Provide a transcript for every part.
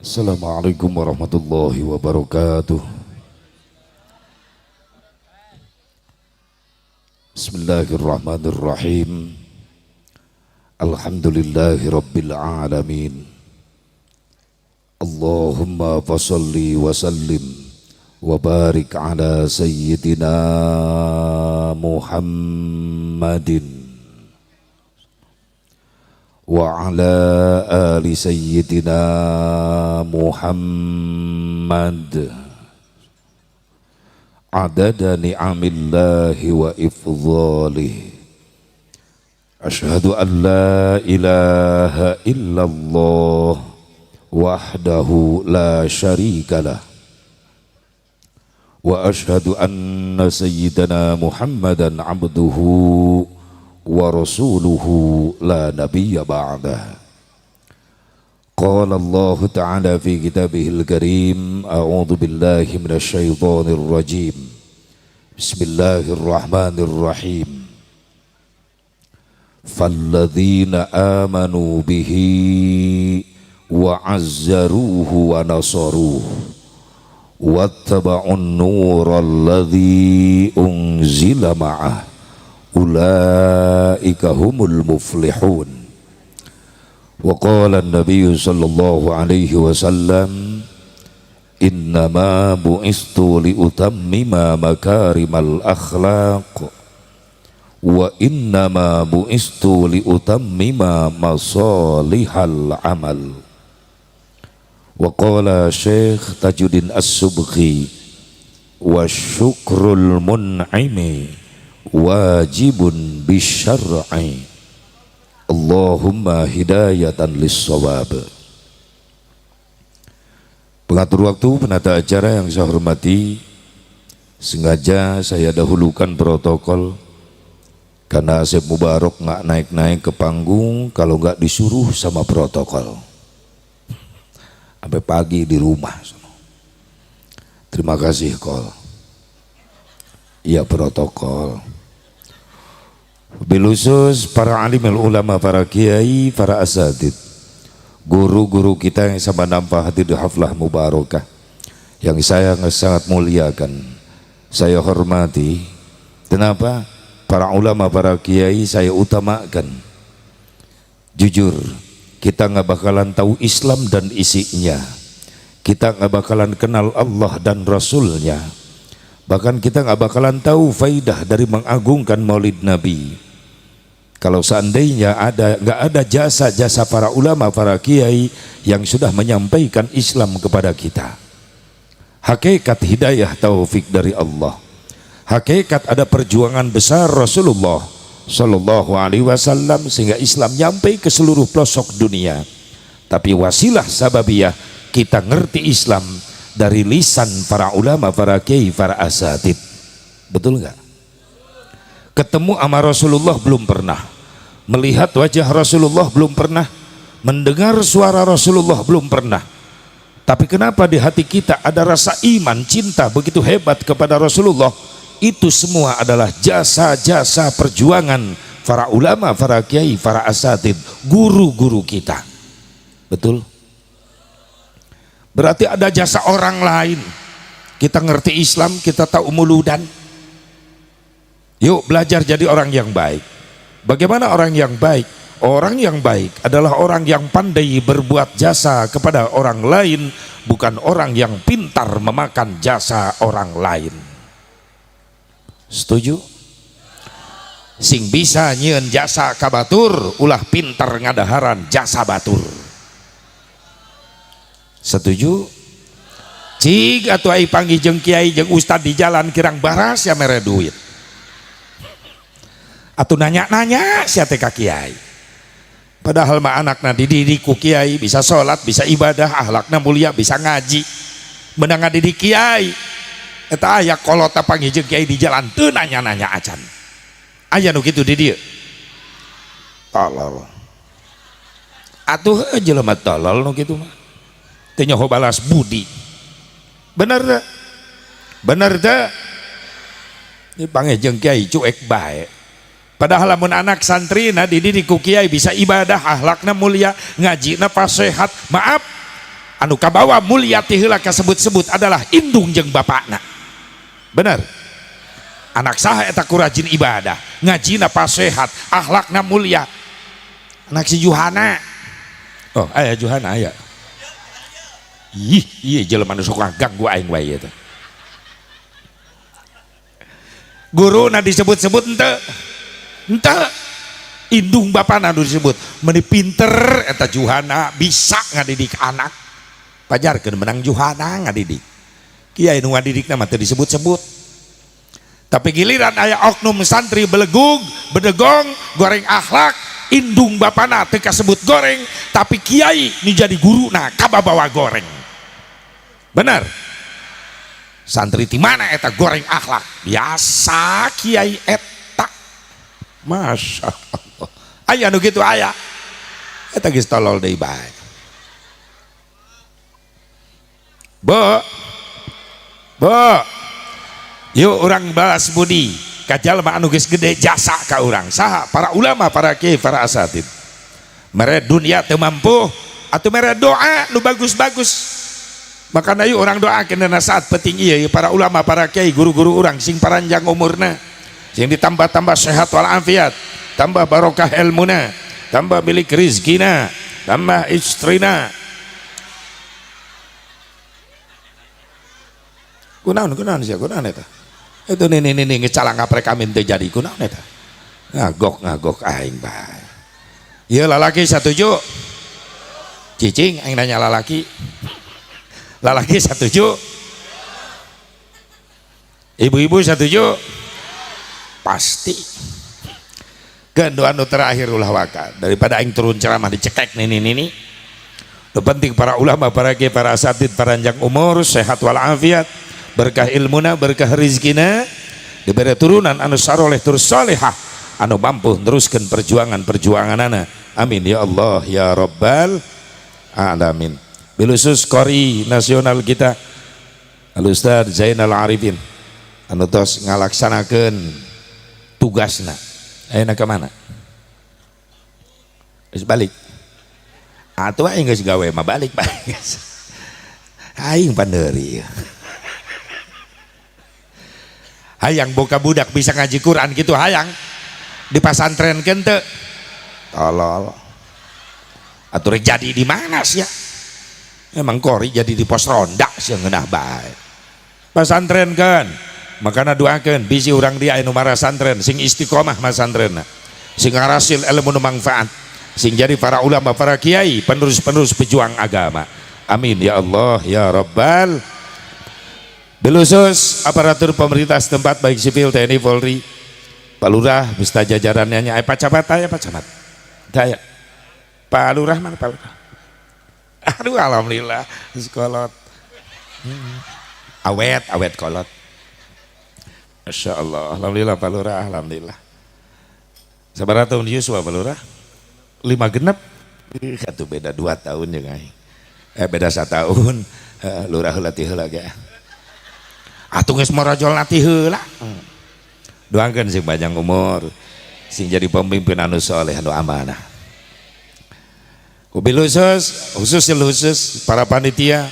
Assalamualaikum warahmatullahi wabarakatuh. Bismillahirrahmanirrahim. Alhamdulillahi rabbil alamin. Allahumma fasalli wa sallim wa barik ala sayyidina Muhammadin wa ala ali sayyidina Muhammad adada ni'amillahi wa ifdhalih. Ashhadu an la ilaha illallah wahdahu la syarikalah wa ashhadu anna sayyidana Muhammadan abduhu wa rasuluhu la nabiyya ba'dah. Qala Allah ta'ala fi kitabihil karim, a'udzu billahi minasyaitonir rajim. Bismillahirrahmanirrahim. Falladzina amanu bihi wa 'azzaruhu wa nasaruhu wattaba'un nural ladzi unzila ma'ah ulaika humul muflihun. Wa qala an-nabiy sallallahu alaihi wasallam, innama bu'istu liutammima makarimal akhlaq wa innama bu'istu liutammima masalihal amal. Wa qala Syekh Tajuddin As-Subki, wa syukrul mun'imi wajibun bisyar'i. Allahumma hidayatan lis-shawab. Pengatur waktu, penata acara yang saya hormati, sengaja saya dahulukan protokol karena Asep Mubarok nggak naik-naik ke panggung kalau nggak disuruh sama protokol. Sampai pagi di rumah. Terima kasih, Kol. Iya, protokol. Bilusus para alim ulama, para kiai, para asatid, guru-guru kita yang sama nampak hadir di haflah mubarakah, yang saya sangat muliakan, saya hormati. Kenapa? Para ulama, para kiai saya utamakan. Jujur, kita nggak bakalan tahu Islam dan isinya. Kita nggak bakalan kenal Allah dan Rasulnya. Bahkan kita nggak bakalan tahu faidah dari mengagungkan Maulid Nabi. Kalau seandainya ada nggak ada jasa-jasa para ulama, para kiai yang sudah menyampaikan Islam kepada kita. Hakikat hidayah taufik dari Allah. Hakikat ada perjuangan besar Rasulullah Sallallahu Alaihi Wasallam sehingga Islam nyampe ke seluruh pelosok dunia. Tapi wasilah sababiyah kita ngerti Islam dari lisan para ulama, para kiai, para asatid. Betul nggak? Ketemu sama Rasulullah belum pernah, melihat wajah Rasulullah belum pernah, mendengar suara Rasulullah belum pernah. Tapi kenapa di hati kita ada rasa iman, cinta begitu hebat kepada Rasulullah? Itu semua adalah jasa-jasa perjuangan para ulama, para kiai, para asatid, guru-guru kita. Betul? Berarti ada jasa orang lain. Kita ngerti Islam, kita tahu muludan. Yuk belajar jadi orang yang baik. Bagaimana orang yang baik? Orang yang baik adalah orang yang pandai berbuat jasa kepada orang lain, bukan orang yang pintar memakan jasa orang lain. Setuju? Sing bisa nyieun jasa ka batur, ulah pintar ngadaharan jasa batur. Setuju? Cik atuh ai panggih jeung kiai jeung ustad di jalan kirang baras ya mere duit. Atau nanya-nanya sia teh ka kiai. Padahal mah anakna dididik ku kiai bisa sholat, bisa ibadah, akhlakna mulia, bisa ngaji. Menang ngadidik kiai. Eta aya kolot panggih jeung kiai di jalan teu nanya-nanya acan. Aya nu kitu di dieu. Tolol. Atuh jelema tolol nu kitu mah. Teu nyaho balas budi. Bener teu? Bener teu? Ini panggih jeung kiai cuek bae. Padahal lamun anak santri na dididik ku kiai bisa ibadah, akhlakna mulia, ngajina fasehat. Maaf, Anu kabawa mulia ti heula kasebut-sebut adalah indung jeung bapakna. Bener? Anak saha eta ku rajin ibadah, ngajina pasehat, akhlakna mulia. Anak si Juhana. Oh, aya Juhana aya. Ih, ieu jelema nu sok ganggu aing wae eta. Guruna disebut-sebut henteu. Henteu. Indung bapana nu disebut, meuni pinter eta Juhana bisa ngadidik anak. Pajarkeun menang Juhana ngadidik. Kiai nu ngadidikna mah teu disebut-sebut. Tapi giliran aya oknum santri belegug, bedegong, goreng akhlak, indung bapana teu kasebut goreng, tapi kiai nu jadi guruna kababawa goreng. Bener? Santri ti mana eta goreng akhlak? Biasa kiai eta. Masya Allah. Aya nu kitu aya. Eta geus tolol deui bae. Bu, bu, yuk orang balas budi ka jalma anu geus gede jasa ka urang. Saha? Para ulama, para kiai, para asatid. Mere dunia teu mampu atuh mere doa nu bagus-bagus. Makana yuk orang doakeun dina saat penting ieu para ulama, para kiai, guru-guru urang sing paranjang umurna, sing ditambah-tambah sehat walafiat, tambah barokah ilmuna, tambah milik rizkina, tambah istrina. Kunaon kunaon sia kunaon eta? Itu nih nih nih ngecalang ngaprek amin teu jadi kunaon eta? Ngagok ngagok aing bae. Ieu lalaki satuju. Cicing aing nanya lalaki. Lalaki satuju. Ibu-ibu satuju. Pasti. Keun anu terakhir ulah waka daripada aing turun ceramah dicekek nih nih nih. Nu penting para ulama, para kiai, para asatid paranjang umur, sehat walafiat, berkah ilmuna, berkah rizkina, diberi turunan anu saroleh terus solehah, anu mampu teruskan perjuangan-perjuanganana. Amin ya Allah ya Rabbal alamin. Bilusus kori nasional kita Al Ustaz Zainal Arifin anu tos ngalaksanakeun tugasna. Ayeuna ka mana? Geus balik. Atuh aing geus gawe mah balik bae. Aing pandeuri. Hayang boka budak bisa ngaji Quran gitu hayang dipasantrenkeun teu tolol atuh rek jadi di mana sia emang kori jadi di pos ronda sia ngeunah bae pasantrenkeun makana doakeun bisi urang dia anu marasantren sing istiqomah masantrenna sing ngarasil ilmu nu mangfaat sing jadi para ulama para kiai penerus-penerus pejuang agama. Amin ya Allah ya Rabbal. Belusus aparatur pemerintah setempat baik sipil, TNI, Polri, Pak Lurah beserta jajarannya, Pak Camat, ya Pak Camat, daya, Pak Lurah mana Pak Lurah? Aduh alhamdulillah, sekolot, awet, awet kolot, Masya Allah, alhamdulillah Pak Lurah, alhamdulillah. Sabaraha tahun Yuswa Pak Lurah? 5 genep, satu beda 2 tahun ya guys, beda 1 tahun, lurah heula ti heula ge. Atuh geus marojol nati heula. Doakeun sing panjang umur, sing jadi pemimpin anu soleh anu amanah. Wabil khusus, khusus para panitia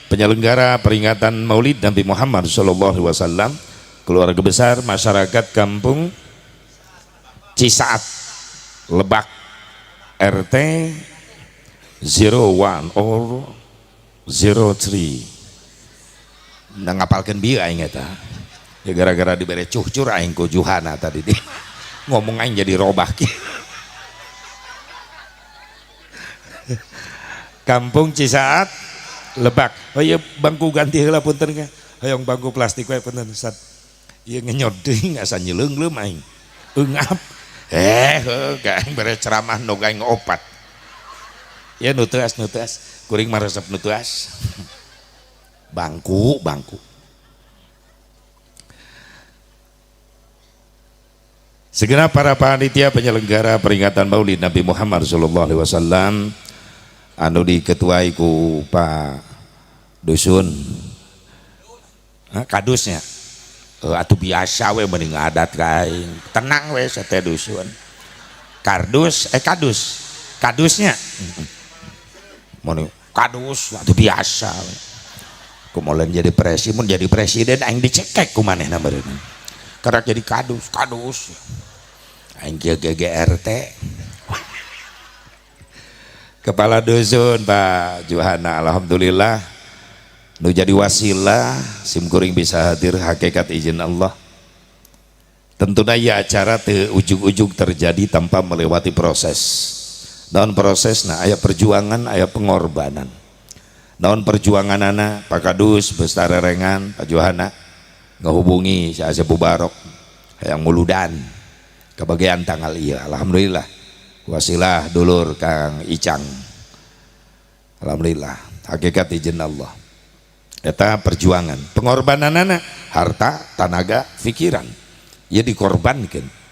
penyelenggara peringatan Maulid Nabi Muhammad sallallahu alaihi wasallam, keluarga besar masyarakat kampung Cisaat Lebak RT 01 or 03. Nah, ngapalkeun bieu aing eta. Ya gara-gara dibere cuhcur aing ku Juhana tadi di. Ngomong aing jadi robah ki. Kampung Cisaat Lebak. Oh iya bangku ganti heula punten ka. Hoyong bangku plastik wae punten Ustaz. Ieu ngenyot deui asa nyeleungleum aing. Eungap. Heuh aing bere ceramah nu aing opat. Ya nu teuas nu teuas. Kuring mah resep nu teuas. Bangku, bangku. Segenap para panitia penyelenggara peringatan Maulid Nabi Muhammad sallallahu alaihi wasallam anu diketuai ku Pak Dusun. Hah, kadusnya. Atuh biasa we mending adat kain. Tenang we sate dusun. Kardus, kadus. Kadusnya. Mun Kadus atuh biasa. Kumolen jadi presiden, mun jadi presiden aing dicekek ku manehna meureun. Karak jadi kadus, kadus. Aing kieu GGRT. Kepala dusun Pak Juhana, alhamdulillah nu jadi wasilah sim kuring bisa hadir hakikat izin Allah. Tentunya ya acara teu ujug-ujug terjadi tanpa melewati proses. Naon prosesna? Aya perjuangan, aya pengorbanan. Naon perjuanganana? Pak Kadus beserta rerengan Pak Juhana ngehubungi si Asep Mubarok hayang muludan kebagian tanggal iya, alhamdulillah wasilah dulur Kang Icang, alhamdulillah hakikat izin Allah. Eta perjuangan, pengorbananana harta, tanaga, pikiran ya dikorbankan.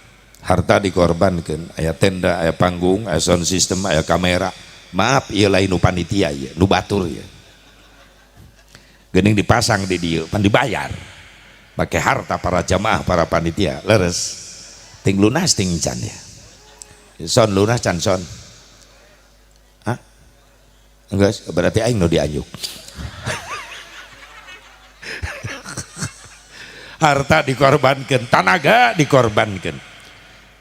Harta dikorbankan, aya tenda, aya panggung, aya sound system, aya kamera. Maaf, ieu lain nu panitia, ieu nu batur ya. Geuning dipasang di dieu pan dibayar pakai harta para jamaah, para panitia. Leres ting lunas ting can ya son lunas can son. Hah? Enggak, berarti aing nu dianjuk. Harta dikorbankan, tanaga dikorbankan,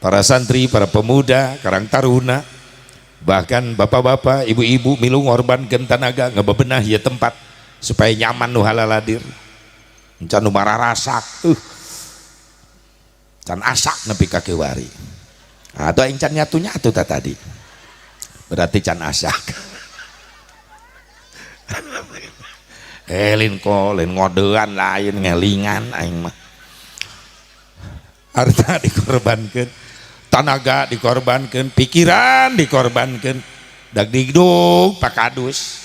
para santri, para pemuda, karang taruna, bahkan bapak-bapak, ibu-ibu milu ngorbankan tanaga ngebebenah ya tempat supaya nyaman nu halaladir. Can nu mararasak, can asak nepi ka kiwari. Atau aing can nyatu-nyatu ta tadi. Berarti can asak. Lin ko, lin ngodean lain ngelingan aing mah. Harta dikorbankan, tanaga dikorbankan, pikiran dikorbankan. Dag digdug Pak Kadus.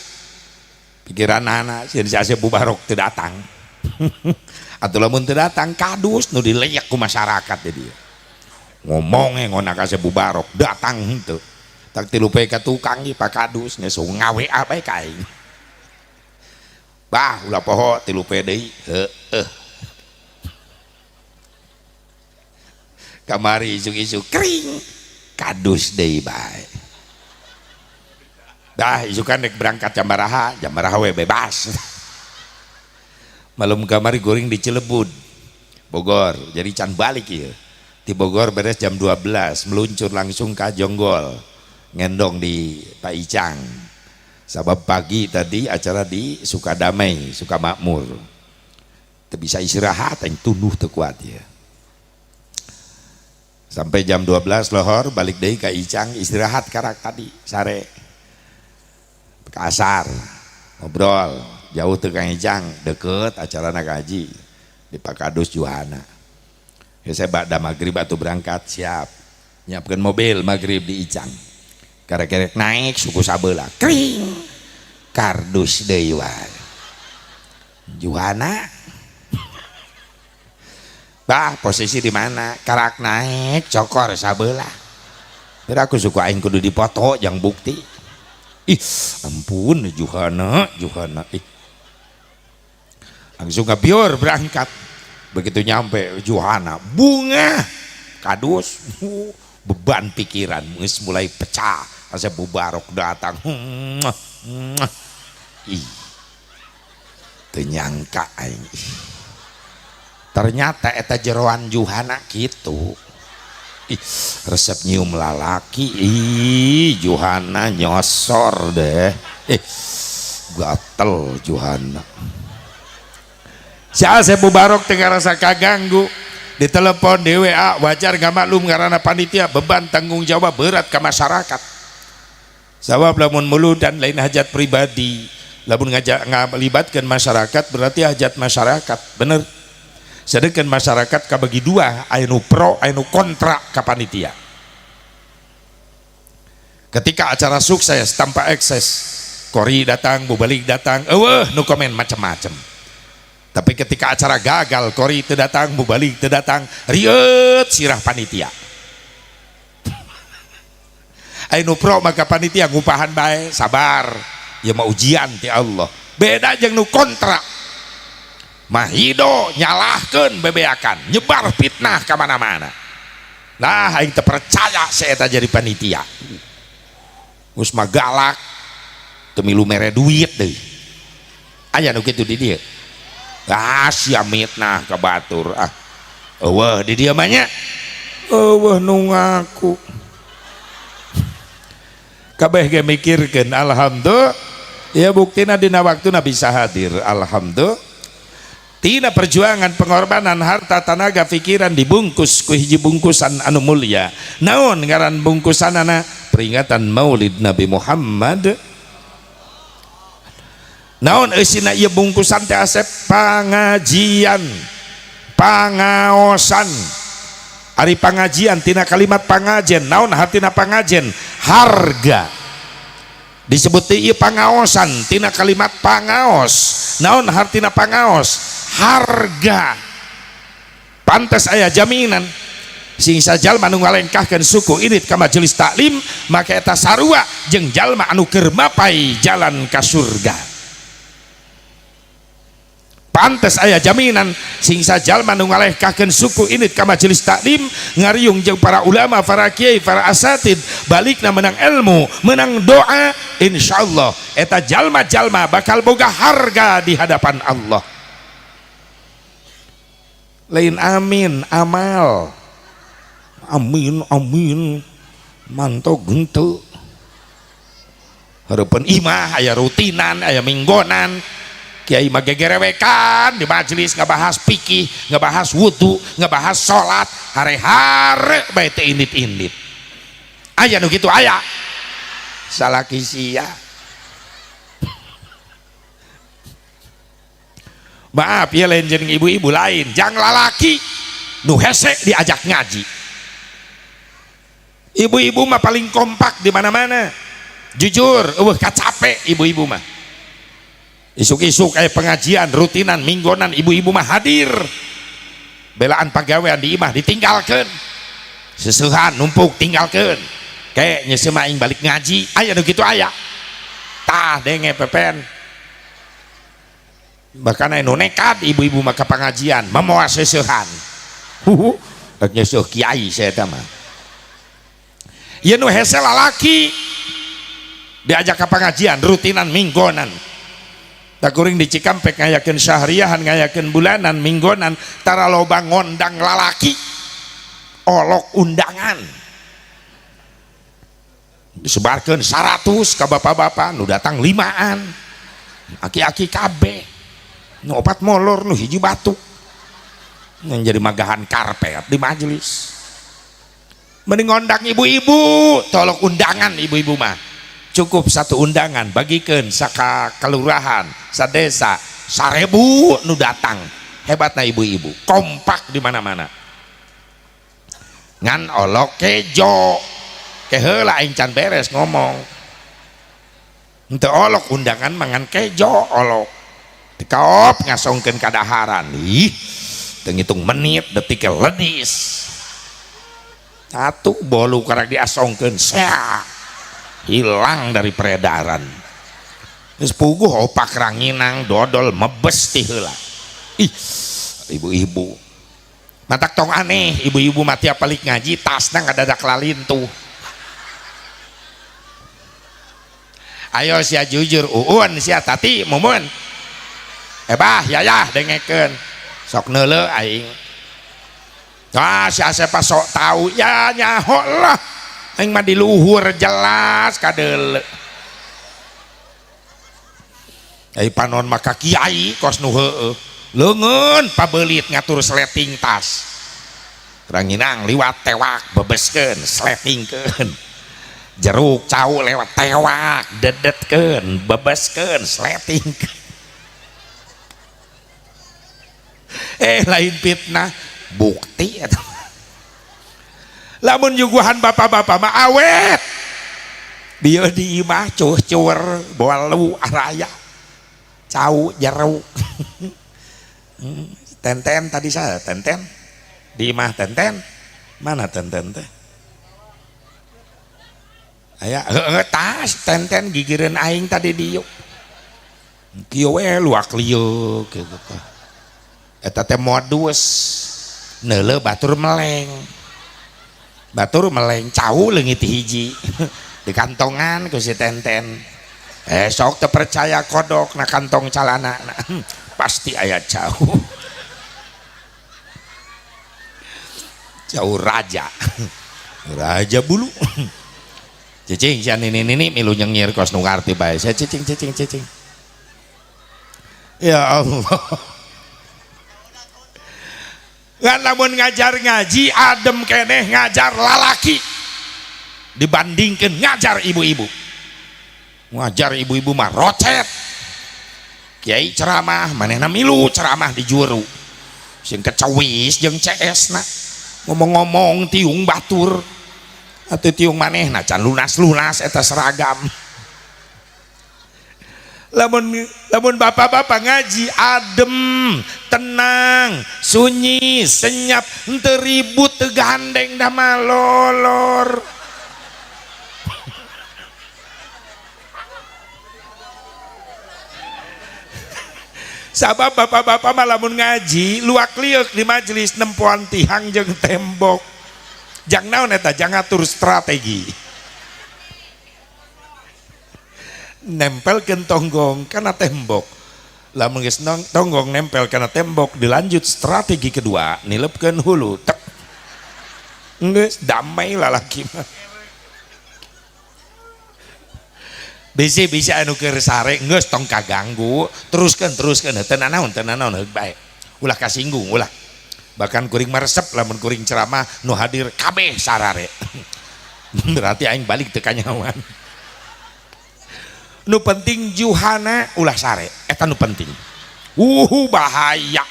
Pikiran anak sieun si Asep Mubarok teu datang. Atuh lamun teu datang kadus nu dileyek ku masyarakat di dieu. Ngomongnya ngonak Asep Mubarok datang henteu. Tak tilu poe ka tukang ieu Pak Kadus geus ngawa bae ka aing. Bah ulah poho tilu poe deui heueuh. Kamari isuk-isuk kering kadus deui bae. Dah isukan rek berangkat jam baraha we bebas. Malam kamari goreng di Cilebud Bogor, jadi can balik ieu. Di Bogor beres jam 12, meluncur langsung ke Jonggol, ngendong di Pak Icang. Sabab pagi tadi acara di Sukadamai, Sukamakmur. Teu bisa istirahat, aing tunduh teu kuat ya. Sampai jam 12 lohor balik deui ka Icang, istirahat karak tadi sare. Kasar ngobrol jauh teu Kang Icang, deket acarana kaji di Pak Kadus Juhana. Ya saya ba'da maghrib atuh berangkat siap. Nyiapkeun mobil maghrib di Icang. Karek-karek naik suku sabelah kring kardus deui wae. Juhana. Bah, posisi di mana? Karak naik cokor sabelah. Biar aku suku aing kudu dipoto jang bukti. Ih, ampun Juhana, Juhana. Ih. Langsung ngabiur berangkat. Begitu nyampe Juhana, bunga kadus, beban pikiran geus mulai pecah. Asep Mubarok datang. Ih. Teu nyangka aing. Ternyata eta jeroan Juhana kitu. Ih, resep nyium lalaki. Ih, Juhana nyosor deh. Gatel Juhana. Si Asep Mubarok teu ngarasa kaganggu. Ditelepon di WA, wajar nggak maklum karena panitia beban tanggung jawab berat ke masyarakat. Sabab lamun muludan lain hajat pribadi, lamun ngajak ngalibatkan masyarakat berarti hajat masyarakat, bener. Sedangkan masyarakat kabagi dua, aya nu pro, aya nu kontra ka panitia. Ketika acara sukses tanpa ekses, kori datang, bubalik datang, eueuh nu komen macam-macam. Tapi ketika acara gagal, kori teu datang, bubalik teu datang, rieut sirah panitia. Aya nu pro maka panitia ngupahan bae, sabar, ieu mah ujian ti Allah. Beda jeung nu kontra. Mahido nyalahkeun bebeakan, nyebar fitnah ka mana-mana. Nah, aing teu percaya saya eta jadi panitia. Geus mah galak. Teu milu mere duit deui. Aya nu kitu di dieu. Ah sia mitnah ka batur ah. Eueuh di dieu mah nya. Eueuh nu ngaku. Kabeh ge mikirkeun alhamdulillah. Ya buktina dina waktuna bisa hadir. Alhamdulillah. Tina perjuangan pengorbanan harta tanaga pikiran dibungkus ku hiji bungkusan anu mulia. Naon ngaran bungkusanana? Peringatan Maulid Nabi Muhammad. Naon eusina ieu bungkusan teh asep? Pangajian, pangaosan. Ari pangajian tina kalimat pangajen. Naon hartina pangajen? Harga. Disebut ieu pangaosan tina kalimat pangaos. Naon hartina pangaos? Harga. Pantes aya jaminan sing sajalma anu ngalengkahkeun suku indit ka majelis taklim maka eta sarua jeung jalma anu keur mapai jalan ka surga. Pantes aya jaminan sing sajalma anu ngalengkahkeun suku indit ka majelis taklim ngariung jeung para ulama, para kiai, para asatid, balikna menang ilmu, menang doa, insyaallah eta jalma-jalma bakal boga harga di hadapan Allah. Lain amin amal, amin amin mantog henteu. Hareupeun imah aya rutinan, aya minggonan. Kiai mah gegerewekan di majelis ngabahas fikih, ngabahas wudu, ngabahas salat, hare-hare bae teu indit-indit. Aya nu kitu aya. Salaki sia. Maaf ya lain jeung ibu-ibu lain, jang lalaki nu hese diajak ngaji. Ibu-ibu mah paling kompak di mana-mana. Jujur, eueuh kacape ibu-ibu mah. Isuk-isuk kayak pengajian, rutinan, minggonan, ibu-ibu mah hadir. Belaan pagawean di imah ditinggalkeun. Seseuhan numpuk tinggalkeun. Kayak nyeseu aing balik ngaji, aya nu kitu aya. Tah denge pepen. Bahkan anu nekat ibu-ibu mah ka pengajian, mamoa seseuhan. Huhu, rek nyeseuh kiai saya mah. Ieu nu hese lalaki diajak ke pengajian, rutinan minggonan. Tak kuring di Cikampek ngayakeun syahriahan, ngayakeun bulanan, minggonan, tara loba ngondang lalaki. Olok undangan. Disebarkeun 100 ka bapak-bapak, nu datang 5an. Aki-aki kabeh. Nu opat molor, nu hiji batuk. Yang jadi magahan karpet di majelis. Mending ngondang ibu-ibu, tolok undangan ibu-ibu mah. Cukup satu undangan bagikan saka kelurahan, sadesa, 1000 nu datang. Hebatna ibu-ibu, kompak di mana-mana. Ngan olok kejo, keheula aing can beres ngomong. Henteu olok undangan mangan kejo olok. Dikaop ngasongkeun kadaharan. Ih, teu ngitung menit detik ledis. Satu bolu karak diasongkeun, sea. Hilang dari peredaran. Geus puguh opak ranginang dodol mebes ti heula. Ih, ibu-ibu. Matak tong aneh, ibu-ibu mah tiap balik ngaji tasna ngadadak lalintuh. Ayo sia jujur uun sia tati mumun. Ebah yayah dengekeun. Sok neuleuh aing. Ah sia siapa sok tahu ya nyaho lah. Aing mah di luhur jelas kadeuleu. Ai panon maka kiai kos nu heueuh. Leungeun pabelit ngatur sleting tas. Ranginang liwat tewak bebeskeun sletingkeun. Jeruk cau lewat tewak dedetkeun bebeskeun sletingkeun. Lain fitnah bukti eta. Lamun nyuguhan bapak-bapak mah awet. Dieu di imah cuh-cuer bolu araya. Cau jeruk. Tenten tadi saya tenten. Di imah tenten. Mana tenten teh? Aya heueuh tas tenten gigireun aing tadi dieu. Kieu we luak lieuk kitu teh. Eta teh modus neuleuh batur meleng. Batur meleng cau leungit hiji. Di kantongan ku si tenten. Sok teu percaya kodok na kantong calana na. Pasti aya jauh. Jauh raja. Raja bulu. Cicing sia nini-nini milu nyengir kos nu ngarti bae. Saya cicing cicing cicing. Ya Allah. Ngan lamun ngajar ngaji adem keneh ngajar lalaki dibandingkan ngajar ibu-ibu. Ngajar ibu-ibu mah rocet. Kiai ceramah manehna milu ceramah di juru. Sing kecewis jeung CS na. Ngomong-ngomong tiung batur. Atuh tiung manehna can lunas-lunas eta seragam. Lamun bapak-bapak ngaji adem, tenang, sunyi, senyap, henteu ribut, teu gandeng dah mah lolor. Sabab bapak-bapak mah lamun ngaji luak lieuk di majelis nempoan tihang jeung tembok. Jang naon eta? Jang ngatur strategi. Nempelkeun tonggong kana tembok. Lamun geus tonggong nempel kana tembok, dilanjut strategi kedua, nilepkeun hulu tek. Geus damai lalaki mah. Bisi-bisi anu keur sare geus tong kaganggu, teruskeun teruskeun teu nanaon teu nanaon heug bae. Ulah kasinggung ulah. Bahkan kuring mah resep lamun kuring ceramah nu hadir kabeh sarare. Berarti aing balik teu kanyawan. Nu penting juhana ulah sare, eta nu penting. Bahaya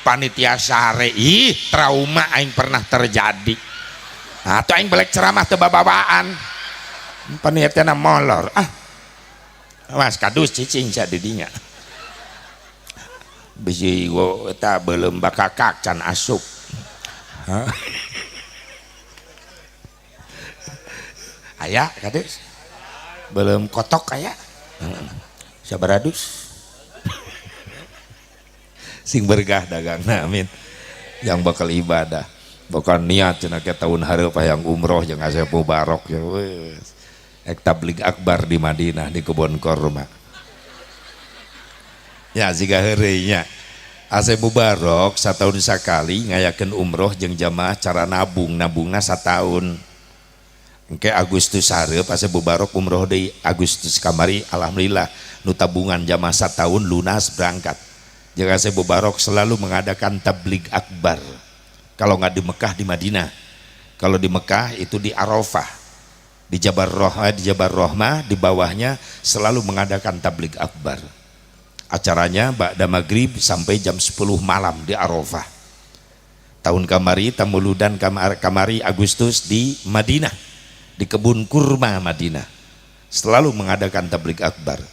panitia sare, ih trauma aing pernah terjadi. Atuh aing balik ceramah teu babawaan. Panitiana molor. Ah. Mas kadus cicing sia di dinya. Bisi eta beuleum bakakak can asup. Aya kadus. Beuleum kotok aya. Sabaradus. Sing berkah dagangna amin. Yang bakal ibadah. Bukan niat cenah ke tahun hareup hayang umroh jeung Asep Mubarok ya wes. Ek tabligh akbar di Madinah di kebon korma. Ya siga heureuy nya. Asep Mubarok sataun sakali ngayakeun umroh jeung jamaah cara nabung, nabungna sataun. Engke Agustus hareup Asep Mubarok umroh deui Agustus kamari alhamdulillah nu tabungan jamaah sataun lunas berangkat. Jeung Asep Mubarok selalu mengadakan tabligh akbar. Kalau nggak di Mekah di Madinah. Kalau di Mekah itu di Arafah. Di Jabal Rohmah, di Jabal Rohmah di bawahnya selalu mengadakan tabligh akbar. Acaranya ba'da maghrib sampai jam 10 malam di Arafah. Tahun kamari tamuludan kamari Agustus di Madinah, di kebun kurma Madinah. Selalu mengadakan tabligh akbar.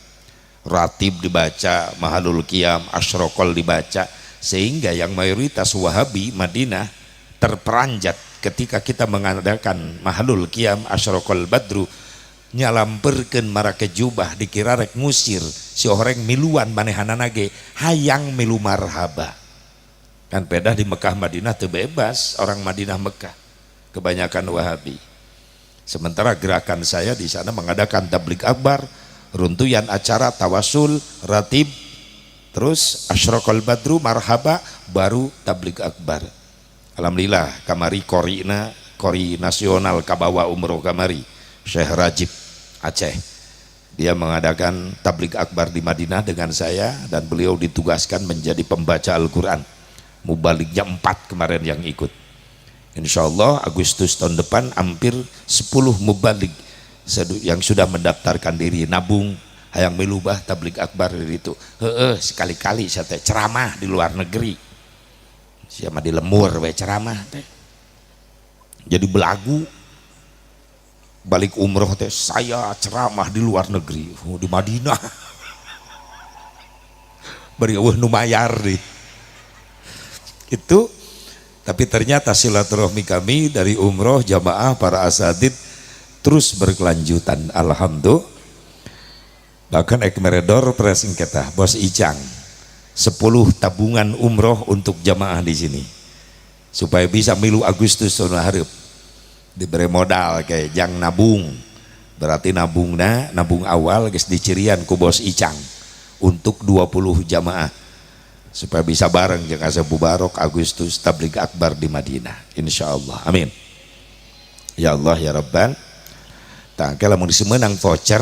Ratib dibaca, Mahalul Qiyam, Asyraqal dibaca, sehingga yang mayoritas Wahabi Madinah terperanjat ketika kita mengadakan Mahalul Qiyam, Asyraqal Badru, nyalamperkeun marake jubah dikira rek ngusir si horeng miluan manehanana ge hayang milu marhaba. Kan pedah di Mekah Madinah teu bebas orang Madinah Mekah, kebanyakan Wahabi. Sementara gerakan saya di sana mengadakan tabligh akbar, runtuyan acara tawasul, ratib, terus Asyraqal Badru, marhaba, baru tabligh akbar. Alhamdulillah kamari korina, kori nasional kabawa umroh kamari Syekh Rajib Aceh. Dia mengadakan tabligh akbar di Madinah dengan saya dan beliau ditugaskan menjadi pembaca Al-Quran. Mubalignya 4 kemarin yang ikut. Insya Allah Agustus tahun depan hampir 10 mubalig yang sudah mendaftarkan diri nabung hayang milubah tabligh akbar itu. Heeh, sekali-kali saya teh ceramah di luar negeri. Siapa di lemur we ceramah teh. Jadi belagu balik umroh teh saya ceramah di luar negeri, oh, di Madinah. Bari eueuh nu mayar di. Itu tapi ternyata silaturahmi kami dari umroh jamaah para asatid terus berkelanjutan, alhamdulillah. Bahkan ek meredor pressing kita bos Icang 10 tabungan umroh untuk jamaah di sini supaya bisa milu Agustus tahun hareup. Diberi modal kayak jang nabung, Berarti nabungna, nabung awal geus dicirian ku Bos Icang untuk 20 jamaah supaya bisa bareng jeung Asep Mubarok Agustus tabligh akbar di Madinah, insyaallah, amin ya Allah ya Rabbal. Tah, lamun disemenang voucher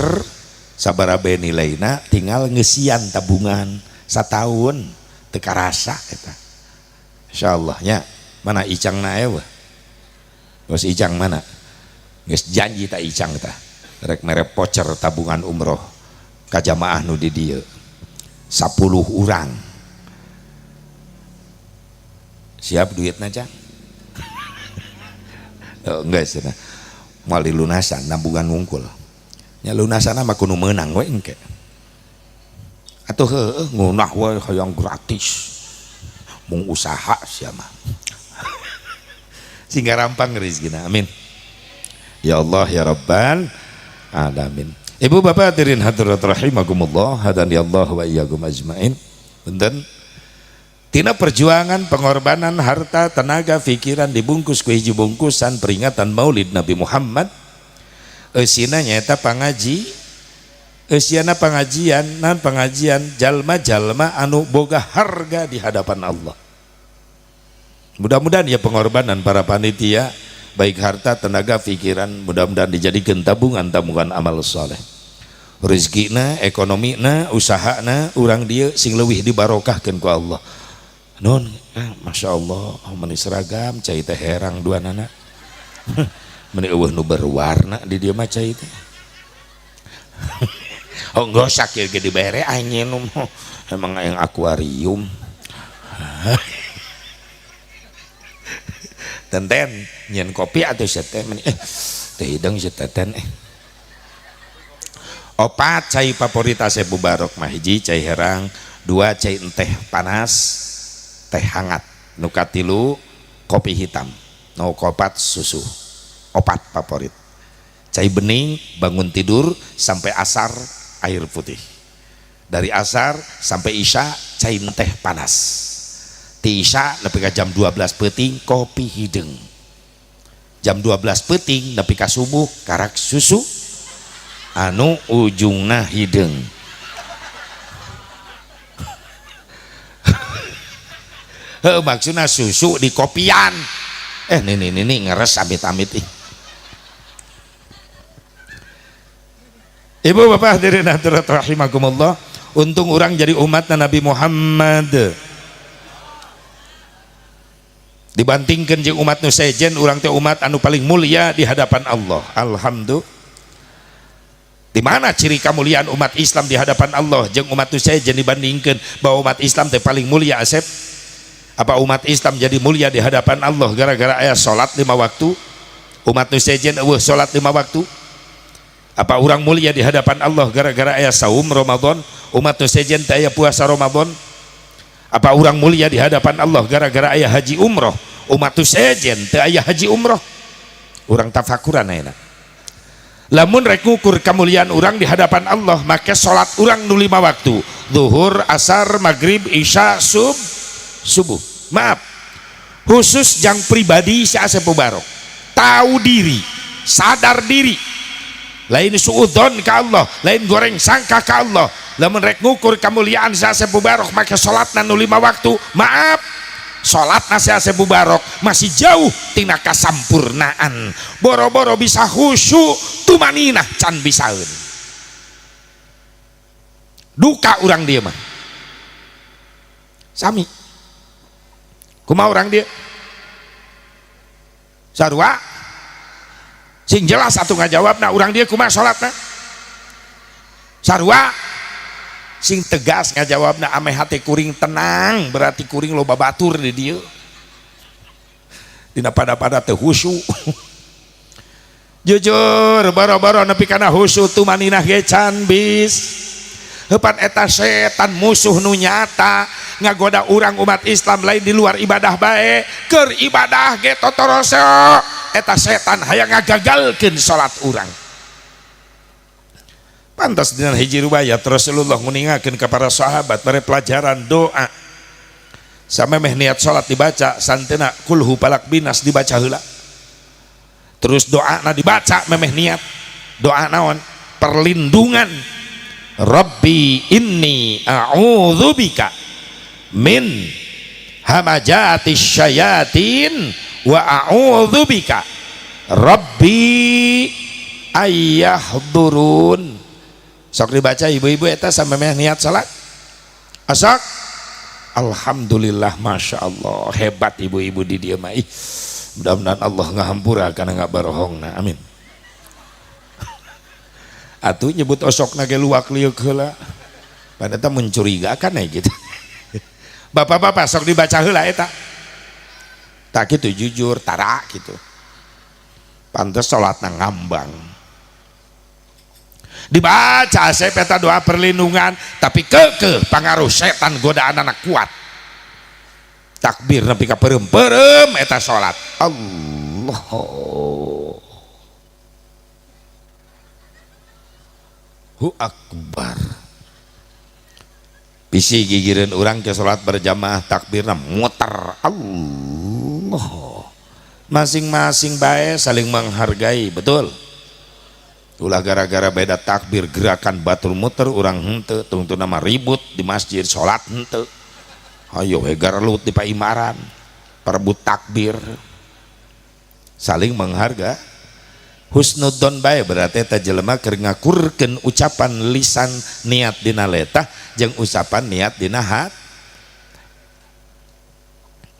sabaraha nilaina, tinggal ngesian tabungan satahun, teu karasa eta, insyaallah nya. Mana Icang na? Eueuh Bos Icang mana? Geus janji ta Icang, tah rek mere voucher tabungan umroh ka jamaah nu di dieu 10 urang. Siap duitna, Cang? Oh, enggak sih, moal dilunasan, nabungan wungkul nya. Lunasan mah kudu meunang we engke atuh. Heueuh, ngeunah we hayang gratis, mung usaha sia mah. Sehingga rampang rezekina, amin ya Allah ya Rabbal alamin. Ibu bapak hadirin hadirat rahimakumullah, hadani Allah wa iyyakum ajmain. Punten, tina perjuangan, pengorbanan harta, tenaga, pikiran dibungkus ku hiji bungkusan peringatan Maulid Nabi Muhammad. Eusina nyaeta pangaji, eusina pengajian nan pengajian jalma-jalma anu boga harga di hadapan Allah. Mudah-mudahan ya pengorbanan para panitia, baik harta, tenaga, pikiran, mudah-mudahan dijadikan tabungan-tabungan amal soleh. Rezekina, ekonomina, usahana urang dieu sing leuwih dibarokahkeun ku Allah. Nun, ah, Masya Allah, meni seragam, cai teh herang dua nana. Meni euweuh nu berwarna di dieu mah cai teh. Oh, enggak sakit ge dibere anjeun, emang yang akuarium. Tenten nyen kopi atau teh meni teh hidung teten eh. Opat cai favorit Asep Mubarok mah: hiji cai herang, dua cai teh panas, teh hangat, nu katilu kopi hitam, nu kopat susu. Opat favorit. Cai bening bangun tidur sampai asar air putih, dari asar sampai isya cai teh panas, ti isya nepi ka jam 12 peuting kopi hidung, jam 12 peuting nepi ka subuh karak susu anu ujungna hidung. Heuh, maksudna susu di kopian. Eh, nini nini ngeres amit-amit ih. Ibu bapak hadirin hadirat rahimakumullah, untung orang jadi umat Nabi Muhammad. Dibandingkan jeung umat nu sejen, urang teh umat anu paling mulia di hadapan Allah. Alhamdulillah. Di mana ciri kemuliaan umat Islam di hadapan Allah jeung umat nu sejen dibandingkan bahwa umat Islam teh paling mulia, Asep? Apa umat Islam jadi mulia di hadapan Allah gara-gara aya salat 5 waktu? Umat nu sejen eueuh salat 5 waktu? Apa orang mulia di hadapan Allah gara-gara aya saum Ramadan? Umat nu sejen teh aya puasa Ramadan? Apa orang mulia di hadapan Allah gara-gara aya haji umroh? Umat nu sejen teh aya haji umroh? Urang tafakuran ayeuna. Lamun rek ngukur kemuliaan urang di hadapan Allah, make salat urang nu 5 waktu, zuhur, asar, maghrib, isya, subuh. Maaf, khusus jang pribadi si Asep Mubarok, tahu diri, sadar diri, lain suudzon ka Allah, lain goreng sangka ka Allah. Lamun rek ngukur kemuliaan si Asep Mubarok make salatna nu 5 waktu, maaf, salatna si Asep Mubarok masih jauh tina kasampurnaan. Boro-boro bisa khusyuk, tumaninah can bisaeun. Duka urang dieu mah sami. Kumaha urang dieu? Sarua sing jelas atuh ngajawabna. Urang dieu kumaha salatna? Sarua sing tegas ngajawabna, ameh hate kuring tenang. Berarti kuring loba batur di dieu dina pada-pada teu khusyuk. Jujur, boro-boro nepi kana khusyuk, tumaninah ge can bis. Heupan eta setan musuh nu nyata ngagoda urang umat Islam lain di luar ibadah bae, keur ibadah ge totoroso eta setan hayang ngagagalkeun salat urang. Pantas dina hiji riwayat Rasulullah nguningakeun ka para sahabat, mere pelajaran doa. Samemeh niat salat dibaca santena kulhu, falaq, binas dibaca heula, terus doana dibaca memeh niat. Doa naon? Perlindungan. Rabbi inni a'udzubika min hamajati syayatin wa a'udzubika rabbi ayyahdurun. Sok dibaca ibu-ibu eta sampai meh niat salat. Asak. Alhamdulillah, masya Allah, hebat ibu-ibu di dieu mah. Ih, mudah-mudahan Allah ngahampura karena nggak barohongna. Amin. Atuh nyebut osokna ge luak liuk heula. Padahal eta mencurigakan ya gitu. Bapak-bapak sok dibaca heula eta. Tak gitu jujur tara gitu. Pantes salatna ngambang. Dibaca saya peta doa perlindungan, tapi kekeh pangaruh setan godaan anak kuat. Takbir nepi ka peureum-peureum eta salat. Allah. Hu akbar. Bisi gigireun urang ke salat berjamaah takbirna muter. Allah. Masing-masing bae saling menghargai, betul. Ulah gara-gara beda takbir gerakan batur muter urang henteu, tungtuna mah ribut di masjid salat henteu. Ayo we garelut di paimaran, perebut takbir. Saling mengharga. Husnudzon bae berarti eta jelema keur ngakurkeun ucapan lisan niat dina letah jeung ucapan niat dina hat.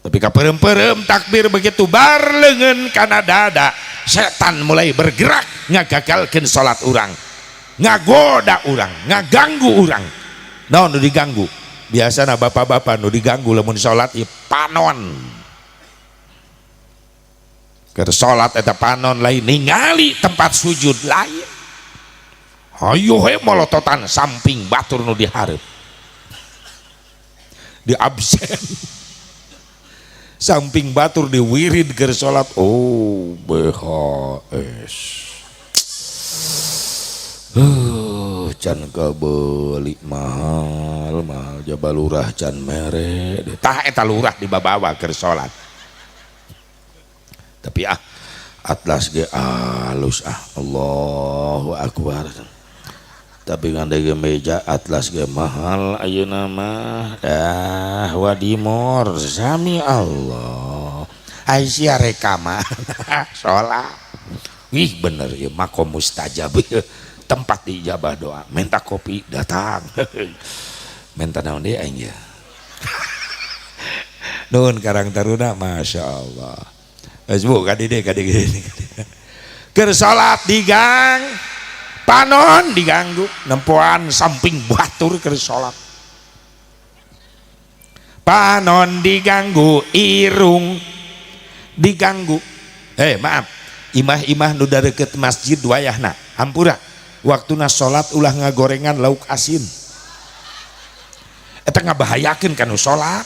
Tapi kaperem-perem takbir begitu bar leungeun kana dada, setan mulai bergerak ngagagalkeun salat urang, ngagoda urang, ngaganggu urang. Naon nu diganggu? Biasana bapak-bapak nu diganggu lamun salat ieu panon. Keur salat eta panon lain ningali tempat sujud lain. Hayo he molototan samping batur nu dihareup. Di absen. Samping batur di wirid keur salat, oh BHS. Can kabeuli mahal mahal jaba lurah can mere. Tah eta lurah dibabawa keur salat. Tapi ah atlas ge alus ah, Allahu akbar. Tapi ngandege meja atlas ge mahal ayeuna mah. Dah wadimor sami Allah. Ai sia rekaman salat. Ih bener ya makom mustajab, tempat diijabah doa. Minta kopi datang. Minta naon deui aing ya. Nuhun Karang Taruna, Masya Allah. Geus bu ka dieu ka dieu. Keur salat digang, panon diganggu, nempoan samping batur keur salat. Panon diganggu, irung diganggu. Maaf, imah-imah nu deukeut masjid wayahna, hampura. Waktuna salat ulah ngagorengan lauk asin. Eta ngabahayakeun ka nu salat.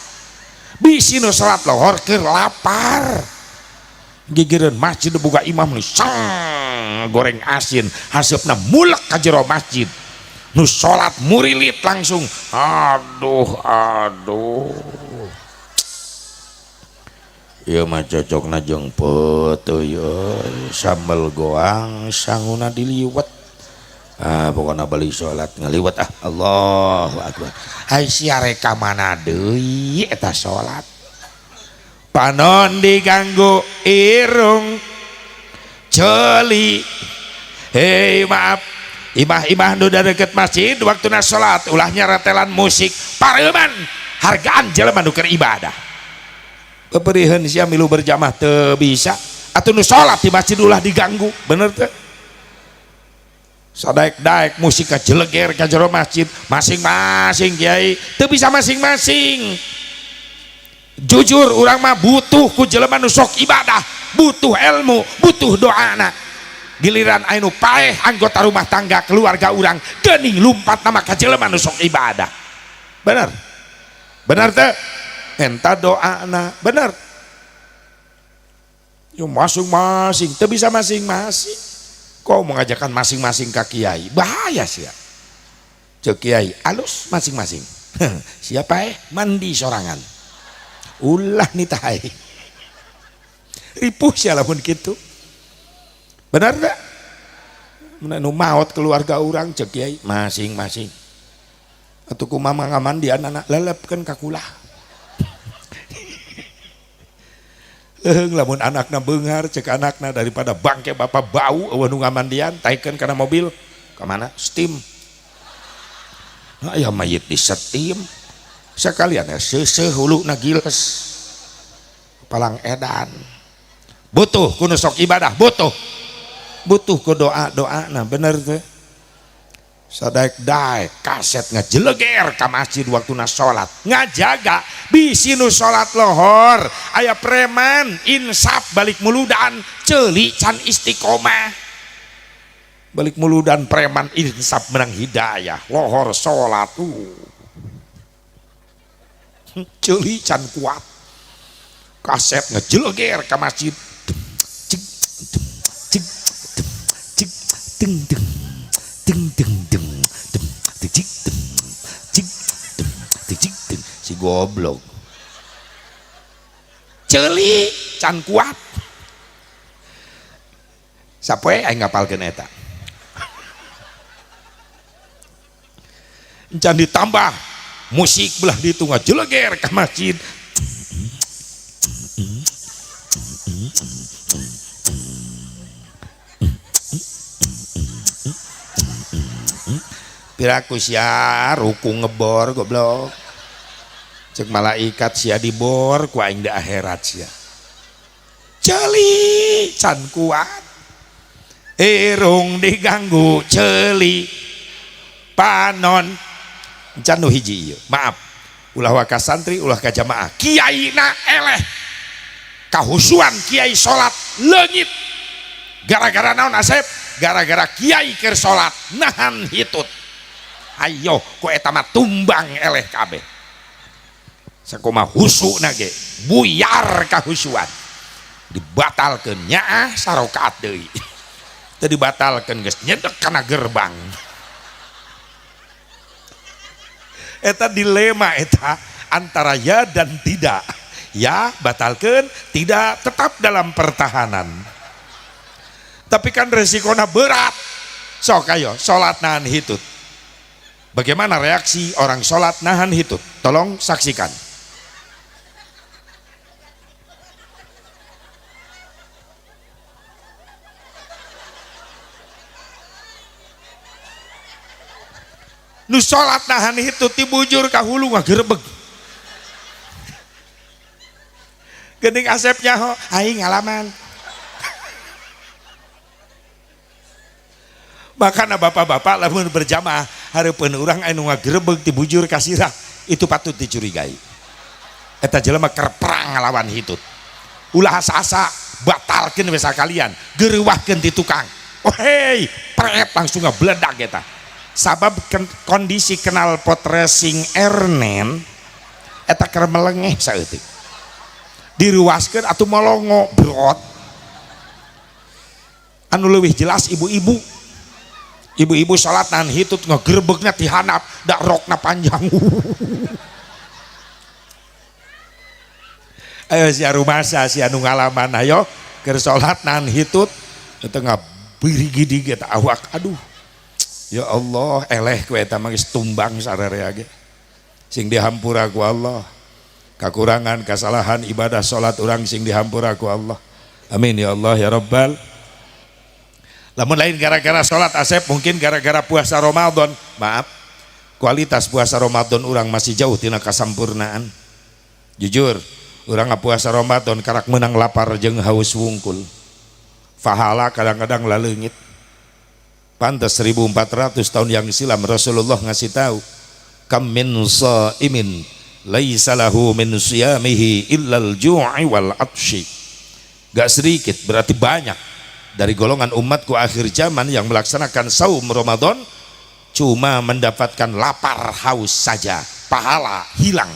Bisi nu salat lohor keur lapar. Gigireun masjid buka imam nih sang goreng asin haseupna mulek ka jero masjid. Nu salat murilit langsung. Aduh aduh. Ieu mah cocokna jeung peuteuy euy, sambel goang sanguna diliwet. Ah pokona balik salat ngaliwet ah. Allahu akbar. Ai sia rek ka mana deui eta salat. Panon diganggu, irung celi. Hei maaf, imah-imah nu deket masjid waktuna salat ulah nyaretelan musik pareuman hargaan jelema nu keur ibadah. Beberiheun sia milu berjamaah teu bisa atuh nu salat di masjid ulah diganggu, bener teu? Sadaek-daek musik kajeleger ka jero masjid masing-masing kiai teu bisa masing-masing. Jujur urang mah butuh ku jelema nu sok ibadah, butuh ilmu, butuh doana. Giliran anu paeh anggota rumah tangga keluarga urang geuning lumpat nama ka jelema nu sok ibadah. Bener? Bener teu? Enta doana, bener. Yo masing-masing teu bisa masing-masing. Kok mengajarkan masing-masing ka kiai? Bahaya sia. Ceuk kiai alus masing-masing. Siapa mandi sorangan. Ulah nitah ripuh sia lamun kitu. Benar tak? Nu maot keluarga urang cek kiai masing-masing. Atuh kumaha ngamandian anak lelepkeun ka kula. Leuheung lamun anakna beunghar cek anakna daripada bangke bapak bau eueuh nu ngamandian taikeun kana mobil ka mana? Steam. Nah, aya mayit di steam. Sekalian ya seuseuh huluna giles. Palang edan. Butuh ku nu sok ibadah, butuh. Butuh ku doa-doa nah bener teh. Sadaek daek kaset ngajeleger ka masjid waktuna salat ngajaga bisi nu salat lohor aya preman insaf balik muludan ceuli can istiqomah balik muludan preman insaf menang hidayah lohor salat ceuli can kuat kaset ngajeleger ka masjid cik cik cik deng deng deng deng deng deng cik deng cik deng cik deng si goblok ceuli can kuat sapoe aing ngapalkeun eta can ditambah musik belah ditu ngajeleger ka masjid. Piraku sia ruku ngebor goblok cek malaikat sia dibor ku aing di akhirat sia ceuli can kuat irung diganggu ceuli panon can nu hiji ieu maaf ulah waka santri ulah ka jamaah kiaina eleh kahusuan kiai salat leungit gara-gara naon Asep gara-gara kiai keur salat nahan hitut. Ayo ku eta mah tumbang eleh kabeh sakumaha husuna ge buyar kahusuan dibatalkeun nyaah sarokaat deui teu dibatalkeun geus nyedek kana gerbang eta dilema eta antara ya dan tidak ya batalkeun tidak tetap dalam pertahanan tapi kan resikona berat sok ayo salat nahan hitut. Bagaimana reaksi orang sholat nahan hitut? Tolong saksikan. Nu sholat nahan hitut dibujur ka hulu ngagerebeg. Geuning Asep nyaho, aing ngalaman. Makana bapak-bapak lamun berjamaah hareupeun urang anu ngagerebeg dibujur ka sirah itu patut dicurigai. Eta jelema keur perang ngalawan hitut. Ulah asa-asa batalkeun we sakalian, geureuwahkeun ti tukang. Oh hei, pret langsung ngabledak eta. Sabab kondisi knalpot racing Ernen eta keur melengeh saeutik. Diruaskeun atuh molongo brot. Anu leuwih jelas ibu-ibu. Ibu-ibu salat nahan hitut ngegerebeknya ti handap dak rokna panjang. Ayo sia rumasa sia nu ngalaman ayo keur salat nahan hitut teu ngabirigidi eta awak aduh ya Allah eleh ku eta mah geus tumbang sararea ge sing dihampura ku Allah kakurangan kasalahan ibadah salat urang sing dihampura ku Allah amin ya Allah ya rabbal. Lamun lain gara-gara sholat Asep mungkin gara-gara puasa Ramadan maaf kualitas puasa Ramadan urang masih jauh tina kasampurnaan jujur urang puasa Ramadan karak menang lapar jeung haus wungkul pahala kadang-kadang laleungit pantas 1400 tahun yang silam Rasulullah ngasih tahu kam min shaimin laisa lahu min siyamihi illal ju'i wal atshi gak sedikit berarti banyak dari golongan umatku akhir zaman yang melaksanakan saum Ramadan cuma mendapatkan lapar haus saja pahala hilang.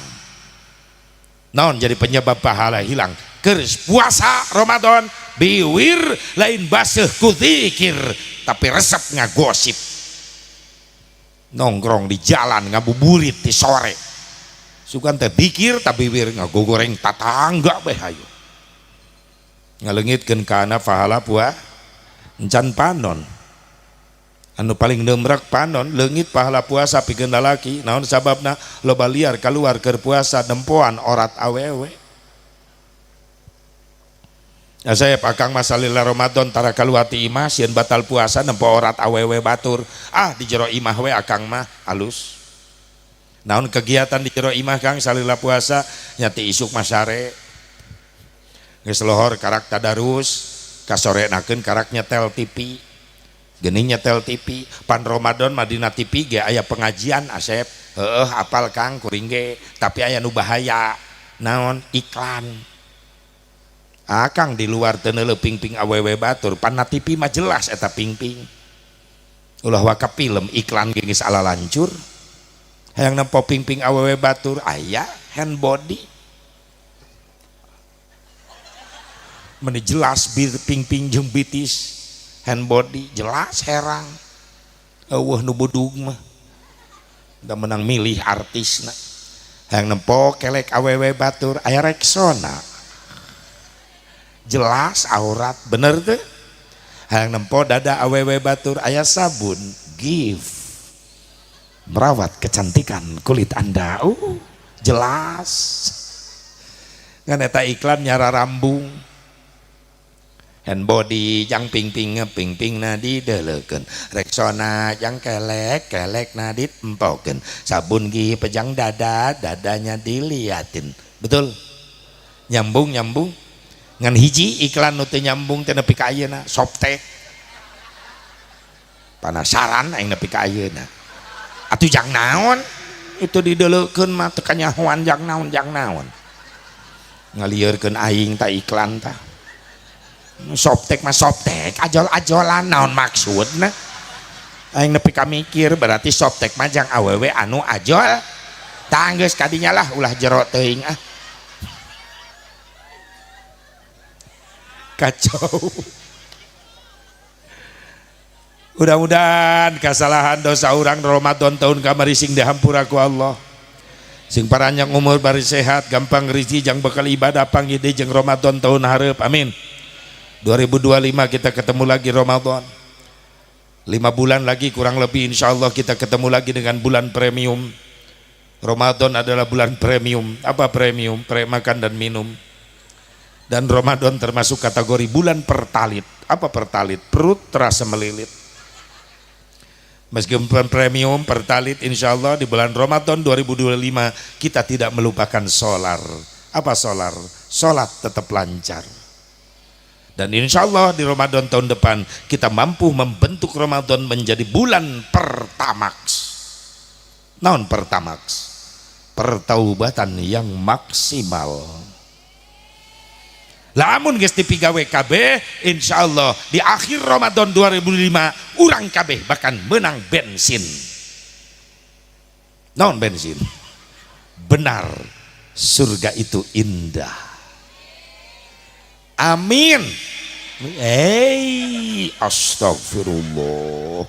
Naon jadi penyebab pahala hilang? Keur puasa Ramadan biwir lain baseuh ku zikir tapi resep ngagosip nongkrong di jalan ngabuburit di sore sugan teh zikir tapi biwir ngagogoreng tatangga bae hayu ngalengitkeun kana pahala puah encan panon Anu paling nemrak panon leungit pahala puasa pikeun lalaki. Naon sababna? Loba liar kaluar keur puasa nempoan orat awewe. Ya saya pakang masalila Ramadan tara kaluar ti imah sieun batal puasa nempo orat awewe batur. Ah di jero imah we akang mah alus. Naon kegiatan di jero imah Kang salila puasa? Nya ti isuk mah sare. Geus lohor karak tadarus, kasorenakeun karak nyetel TV. Geuning nyetel TV, pan Ramadan mah dina TV ge aya pengajian Asep. Heueuh apal Kang kuring ge, tapi aya nu bahaya. Naon? Iklan. Akang di luar teu neuleuh pingping awewe batur, pan na TV mah jelas eta pingping. Ulah waka film iklan ge geus ala lancur. Hayang nempo pingping awewe batur aya hand body. Meni jelas bir pingping jeung bitis. Hand body jelas herang. Eueuh nu budug mah. Da menang milih artisna. Hayang nempo kelek awewe batur aya Rexona. Jelas aurat bener teu? Hayang nempo dada awewe batur aya sabun Gift. Merawat kecantikan kulit Anda. Jelas. Ngan eta iklan nyara rambung. Hand body jang pingping pingping na dideleukeun, Rexona jang kelek kelek na ditempokeun, sabun gi pejang dada dadanya diliatin. Betul? Nyambung nyambung. Ngan hiji iklan nu teu nyambung teh nepi ka ayeuna Softex. Panasaran aing nepi ka ayeuna. Atuh jang naon? Itu dideleukeun mah teu kanyahoan jang naon jang naon. Ngalieurkeun aing ta iklan tah. Softex mah Softex, ajol-ajolan naon maksudna? Aing nepi ka mikir berarti Softex mah jang awewe anu ajol. Tah geus kadinya lah ulah jero teuing ah. Kacau. Mudah-mudahan kesalahan dosa urang Ramadan tahun kamari sing dihampura ku Allah. Sing paranjang umur bari sehat, gampang rezeki jang bekal ibadah panggih deui jeung Ramadan tahun hareup. Amin. 2025 kita ketemu lagi Ramadan. 5 bulan lagi kurang lebih insyaallah kita ketemu lagi dengan bulan premium. Ramadan adalah bulan premium. Apa premium? Pre makan dan minum. Dan Ramadan termasuk kategori bulan pertalit. Apa pertalit? Perut terasa melilit. Meskipun premium pertalit, insyaallah di bulan Ramadan 2025 kita tidak melupakan solar. Apa solar? Solat tetap lancar. Dan insya Allah di Ramadan tahun depan kita mampu membentuk Ramadan menjadi bulan pertamax. Naon pertamax? Pertaubatan yang maksimal. Lamun geus dipigawe kabeh, insya Allah di akhir Ramadan 2005 urang kabeh bahkan menang bensin. Naon bensin? Benar, surga itu indah. Amin. Hey, astagfirullah.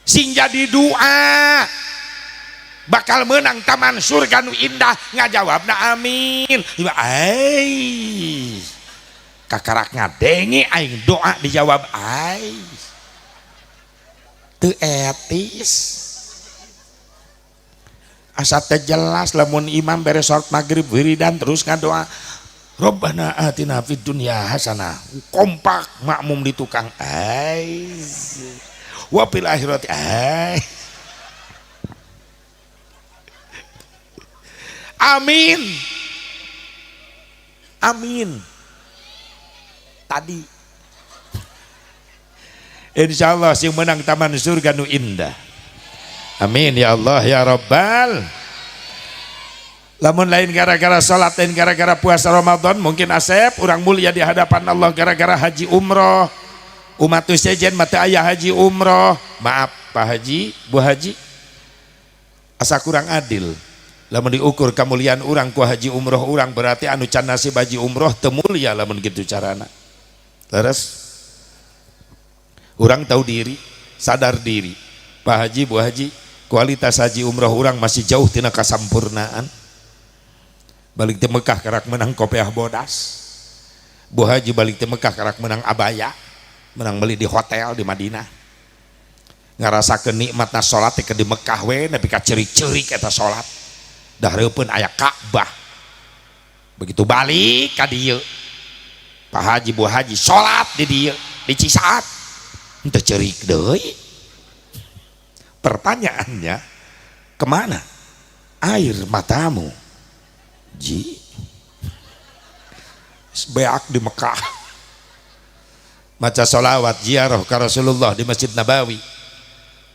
Sing jadi doa bakal menang taman surga nu indah ngajawabna amin. Hey, kakarak ngadenge aing doa dijawab ai. Teu etis. Asa teu jelas lamun imam beres salat maghrib wiridan terus ngadoa Rabbana atina fid dunya hasanah, kompak makmum di tukang ai, wa fil akhirati ai. Amin. Amin. Tadi insyaallah sing menang taman surga nu indah. Amin ya Allah ya Rabbal. Lamun lain gara-gara salat, lain gara-gara puasa Ramadan, mungkin Asep urang mulia di hadapan Allah gara-gara haji umroh. Umat sejen mata ayah haji umroh. Maaf Pak Haji, Bu Haji, asa kurang adil. Lamun diukur kemuliaan urang ku haji umroh urang berarti anu can nasib haji umroh teu mulia lamun kitu carana. Terus urang tahu diri, sadar diri. Pak Haji, Bu Haji, kualitas haji umroh urang masih jauh tina kasampurnaan. Balik ti Mekah karak menang kopiah bodas. Bu Haji balik ti Mekah karak menang abaya, menang beli di hotel di Madinah. Ngarasakeun nikmatna salat teh di Mekah we nepi ka ceurik-ceurik eta salat. Da hareupeun aya Ka'bah. Begitu balik ka dieu, Pak Haji, Bu Haji salat di dieu di Cisaat henteu ceurik deui. Pertanyaannya, kemana air matamu, Ji? Beak di Mekah maca solawat, ziarah ke Rasulullah di Masjid Nabawi,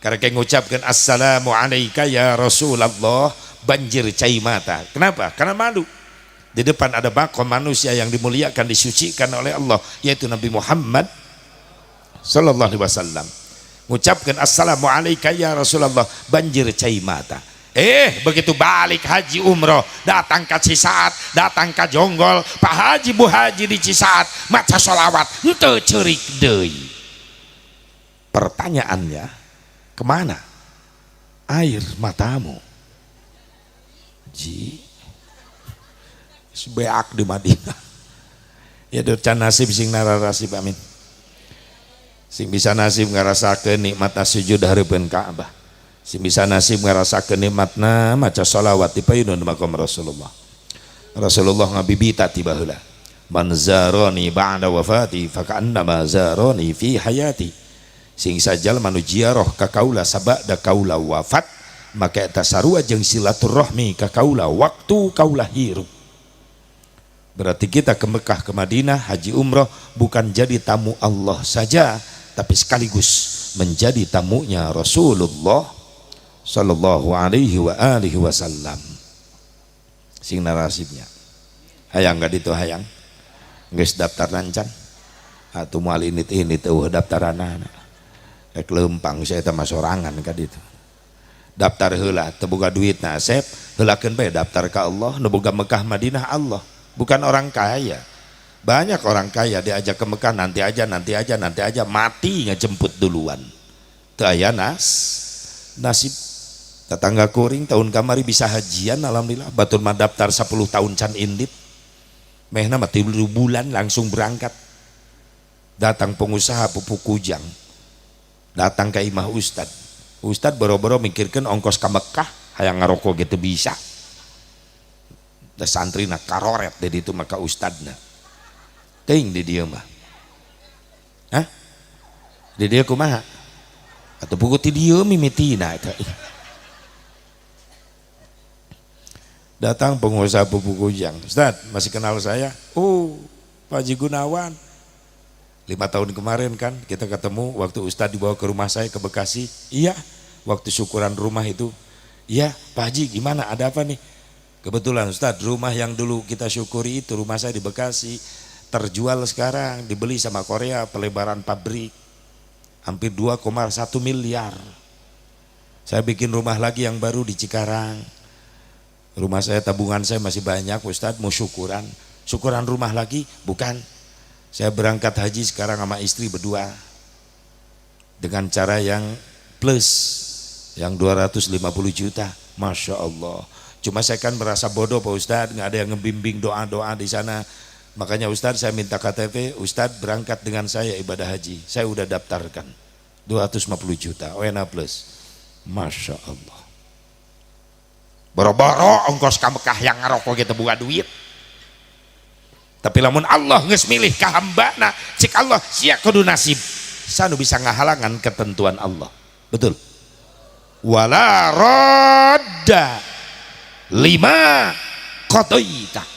karena ngucapkan "Assalamu alayka ya Rasulullah", banjir cai mata. Kenapa? Karena malu, di depan ada makom manusia yang dimuliakan, disucikan oleh Allah, yaitu Nabi Muhammad sallallahu alaihi wasallam. Ngucapkan "Assalamu alayka ya Rasulullah", banjir cai mata. Begitu balik haji umroh, datang ke Cisaat, datang ke Jonggol, Pak Haji, Bu Haji di Cisaat maca solawat henteu ceurik deui. Pertanyaannya, kemana air matamu, Ji? Beak di Madinah ya, can nasib. Sing nararasib, amin. Sing bisa nasib ngarasakeun nikmat sujud hareupeun Ka'bah, sing bisa nasib ngarasakeun nikmatna maca sholawat di payunun makom Rasulullah. Rasulullah ngabibita ti baheula, "Man zarani ba'da wafati faka'annama zarani fi hayati." Sing sajalma nu ziarah ka kaula sabada kaula wafat, maka eta sarua jeung silaturahmi ka kaula waktu kaula hirup. Berarti kita ke Mekah, ke Madinah, haji umroh, bukan jadi tamu Allah saja, tapi sekaligus menjadi tamunya Rasulullah sallallahu alaihi wa alihi wasallam. Sing narasibnya. Hayang gak itu hayang? Geus daftar lancan? Atuh moal ini tuh daftaranana. Rek leumpang saya mah sorangan ka ditu. Daftar heula, teu boga duit na asep, heulakeun bae daftar ka Allah, nu boga Mekah Madinah Allah, bukan orang kaya. Banyak orang kaya diajak ke Mekah, nanti aja, nanti aja, nanti aja, mati ngejemput duluan. Teu aya nasib. Tetangga kuring tahun kamari bisa hajian, alhamdulillah. Batur mah daftar 10 tahun can indit. Mehna mah 3 bulan langsung berangkat. Datang pengusaha pupuk kujang. Datang ke imah ustad. Ustad boro-boro mikirkan ongkos ke Mekah, hayang ngarokok gitu bisa. Da santri na karoret di itu maka ustadna. Teuing di dieu mah. Hah? Di dieu kumaha? Atau buku ti dieu mimitina eta. Datang pengusaha pupuk kujang. "Ustad, masih kenal saya?" "Oh, Pak Haji Gunawan. 5 tahun kemarin kan kita ketemu waktu Ustadz dibawa ke rumah saya ke Bekasi." "Iya, waktu syukuran rumah itu." "Iya, Pak Haji, gimana? Ada apa nih?" "Kebetulan Ustadz, rumah yang dulu kita syukuri itu, rumah saya di Bekasi, terjual sekarang, dibeli sama Korea, pelebaran pabrik. Hampir 2,1 miliar. Saya bikin rumah lagi yang baru di Cikarang. Rumah saya, tabungan saya masih banyak, Ustadz, mau syukuran." "Syukuran rumah lagi?" "Bukan. Saya berangkat haji sekarang sama istri berdua. Dengan cara yang plus, yang 250 juta. Masya Allah. Cuma saya kan merasa bodoh, Pak Ustadz, nggak ada yang ngebimbing doa-doa di sana. Makanya Ustadz, saya minta KTP, Ustadz berangkat dengan saya ibadah haji. Saya udah daftarkan 250 juta, ONA plus." Masya Allah. Boro-boro ongkos ka Mekah, yang ngarokok gitu buka duit. Tapi lamun Allah geus milih ka hambana, cik Allah sia kudu nasib. Sanu bisa ngahalangan ketentuan Allah. Betul. Wala radda lima qadaita.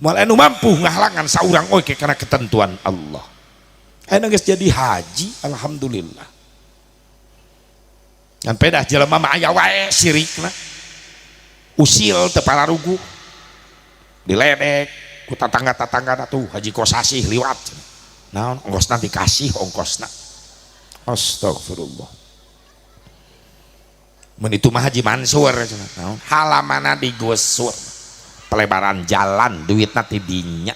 Moal anu mampu ngahalangan saurang oge karena ketentuan Allah. Ayeuna geus jadi haji, alhamdulillah. Ngan pedah jelema mah aya wae sirikna. Usil teu pararuguh. Diledek ku tatangga-tatangga tuh, "Haji Kosasih liwat." Naon ongkosna dikasih ongkosna. Astagfirullah. Mun itu mah Haji Mansur cenah. Naon? Halamana digusur. Pelebaran jalan duitna ti dinya.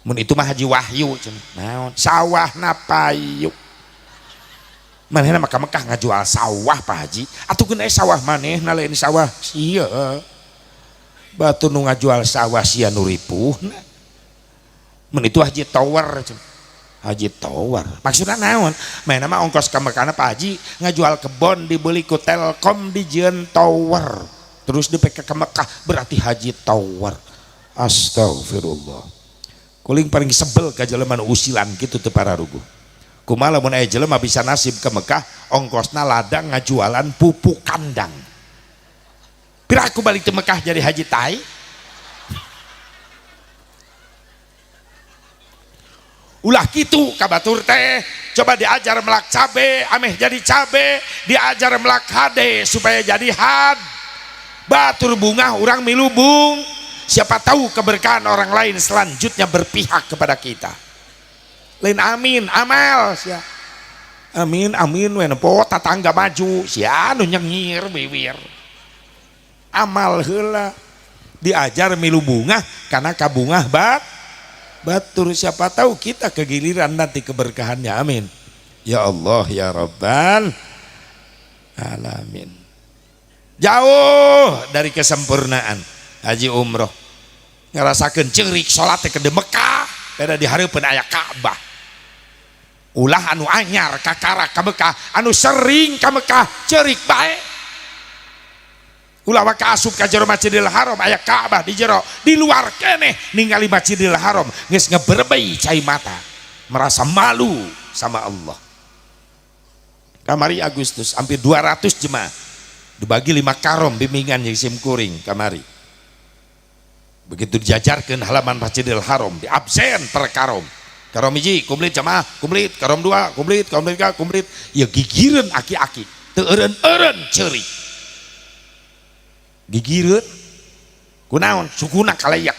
Mun itu mah Haji Wahyu cenah. Naon? Sawahna payu. Manehna mah ka Mekah ngajual sawah, Pak Haji. Atuh geuna sawah manehna, lain sawah sia. Batu nu ngajual sawah sia nu ripuhna. Mun itu Haji Tower cenah. Haji tower. Maksudna naon? Maena mah ongkos ka Mekahna Pak Haji ngajual kebon dibeli ku Telkom dijieun tower. Terus dipake ka Mekah berarti haji tower. Astagfirullah. Kuring paling sebel ka jelema nu usilan kitu teu pararuguh. Kumaha lamun aya jelema bisa nasib ke Mekah ongkosna ladang ngajualan pupuk kandang. Piraku balik ke Mekah jadi haji tai. Ulah kitu ka batur teh, coba diajar melak cabe ameh jadi cabe, diajar melak hade supaya jadi had. Batur bungah urang milu bung. Siapa tahu keberkahan orang lain selanjutnya berpihak kepada kita. Lain amin, amal sia. Amin amin we nempo tatangga maju sia nu nyengir wiwir. Amal heula diajar milu bungah karena kabungah bat batur, siapa tahu kita kegiliran nanti keberkahannya. Amin ya Allah ya Rabbal alamin. Jauh dari kesempurnaan haji umroh ngerasakeun ceurik salat teh ke Mekah beda di hareupeun aya Ka'bah. Ulah anu anyar kakara ka Mekah, anu sering ka Mekah ceurik bae. Ulah waka asup ka jero Masjidil Haram aya Ka'bah di jero, di luar keneh ningali Masjidil Haram geus ngeberbei cai mata, merasa malu sama Allah. Kamari Agustus hampir 200 jemaah dibagi 5 karom bimbingan jeung sim kuring kamari. Begitu dijajarkeun halaman Masjidil Haram di absen per karom. Karom hiji komplit jemaah, komplit karom 2, komplit karom 3, komplit. Ya gigireun aki-aki, teu eureun-eureun ceurik. Gigireun kunaon sukuna kalayak.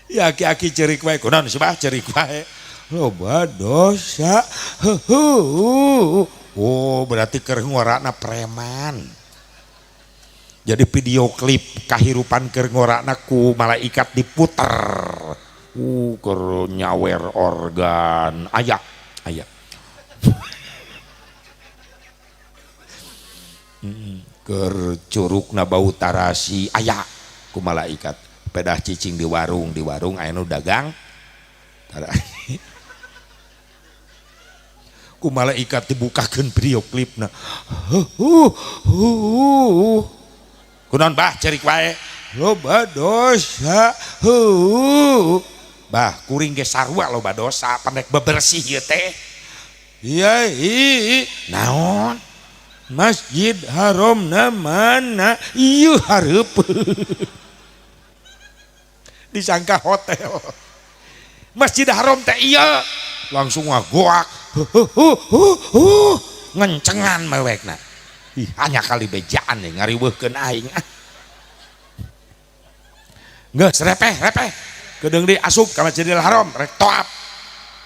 Ya aki-aki ceurik wae kunaon subah ceurik wae. Loba dosa. Heuh. Oh berarti keur ngorana preman. Jadi video klip kahirupan keur ngorana ku malaikat diputer. Keur nyawer organ aya aya. Keur curugna bau tarasi aya ku malaikat. Pedah cicing di warung aya nu dagang tarasi. Ku malaikat dibukakeun video klipna. Kunaon bah ceurik wae? Loba dosa. Bah kuring ge sarua loba dosa, pandek bebersih ieu teh. Iya, naon? Masjid Haram na mana? Ieu hareup. Disangka hotel. Masjid Haram teh ieu. Langsung ngagoak. Ngencengan mewekna. Ih, hanya kali bejaan nih ngariweuhkeun aing. Geus repeh, repeh. Kedeung di asup ka Masjidil Haram rek toap.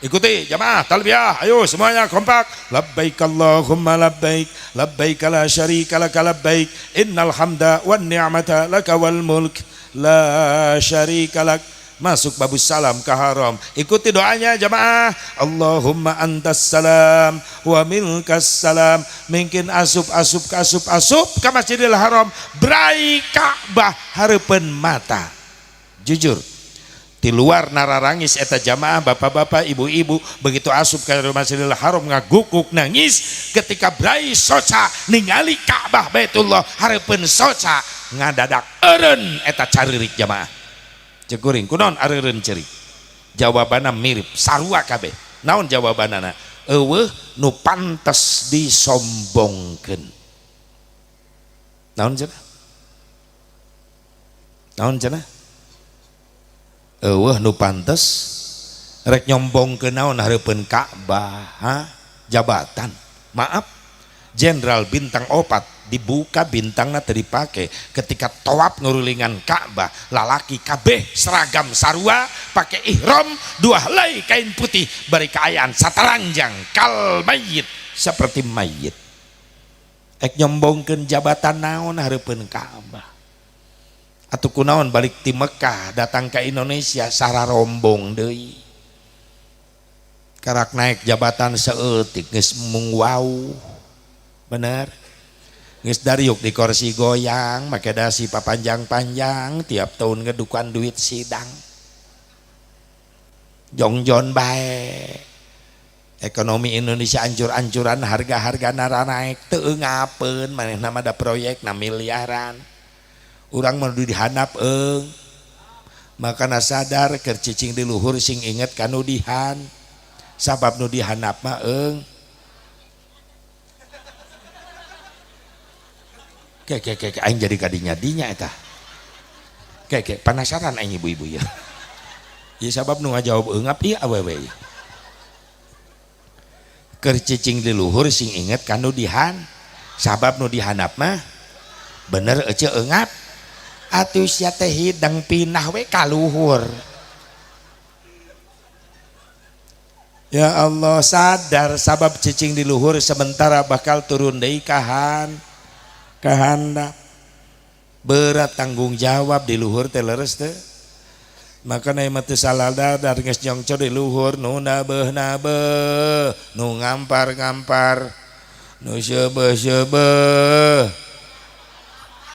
Ikuti jamaah talbiyah, ayo semuanya kompak. Labbaik Allahumma labbaik, labbaik la syarika laka labbaik, innal hamda wan ni'mata laka wal mulk la syarika lak. Masuk babus salam ke haram. Ikuti doanya jamaah. Allahumma antas salam wa minkas salam. Mungkin asup asup asup asup ke Masjidil Haram, brai Ka'bah hareupeun mata. Jujur di luar nararangis eta jamaah bapak-bapak ibu-ibu begitu asup ke Masjidil Haram ngagukuk nangis ketika brai soca ningali Ka'bah Baitullah hareupeun soca ngadadak eureun eta caririk jamaah. Ceuk kuring kunaon areureun ceurik? Jawabanna mirip sarua kabeh. Naon jawabanana? Eueuh nu pantes disombongkeun. Naon cenah? Naon cenah? Eueuh nu pantes rek nyombongkeun naon hareupeun Ka'bah, ha? Jabatan. Maaf, jenderal bintang 4 dibuka bintangna teu dipake ketika tawaf ngurulingan Ka'bah, lalaki kabeh seragam sarua pake ihram dua helai kain putih bari kaayaan sataranjang kal mayit seperti mayit. Ek nyombongkeun jabatan naon hareupeun Ka'bah? Atuh kunaon balik ti Mekah datang ke Indonesia sararombong deui. Karak naik jabatan saeutik geus mung wau. Bener? Geus dariuk di kursi goyang, make dasi papanjang-panjang, tiap tahun ngedukan duit sidang. Jongjon bae. Ekonomi Indonesia ancur-ancuran, harga-harga nara naik, teu ngapeun manehna mah da proyek na miliaran. Urang mah dihandap eung. Makana sadar keur cicing di luhur sing inget ka nu dihan. Sabab nu dihandap mah eung. Ke ke ke aing jadi kadinya-dinya eta. Ke ke penasaran aing ibu-ibu ya. Ya sabab nu ngajawab eungap ieu awewe ya. Keur cicing di luhur sing inget ka nu dihan. Sabab nu dihandap mah bener ece eungap. Atuh sia teh hidang pinah we ka luhur. Ya Allah sadar sabab cicing di luhur sementara bakal turun deui ka kahandap. Berat tanggung jawab di luhur teh leres teh. Makana ieu mah teu saladar geus nyongco di luhur nu nabeuh nabeuh, nu ngampar ngampar, nu seubeuh seubeuh.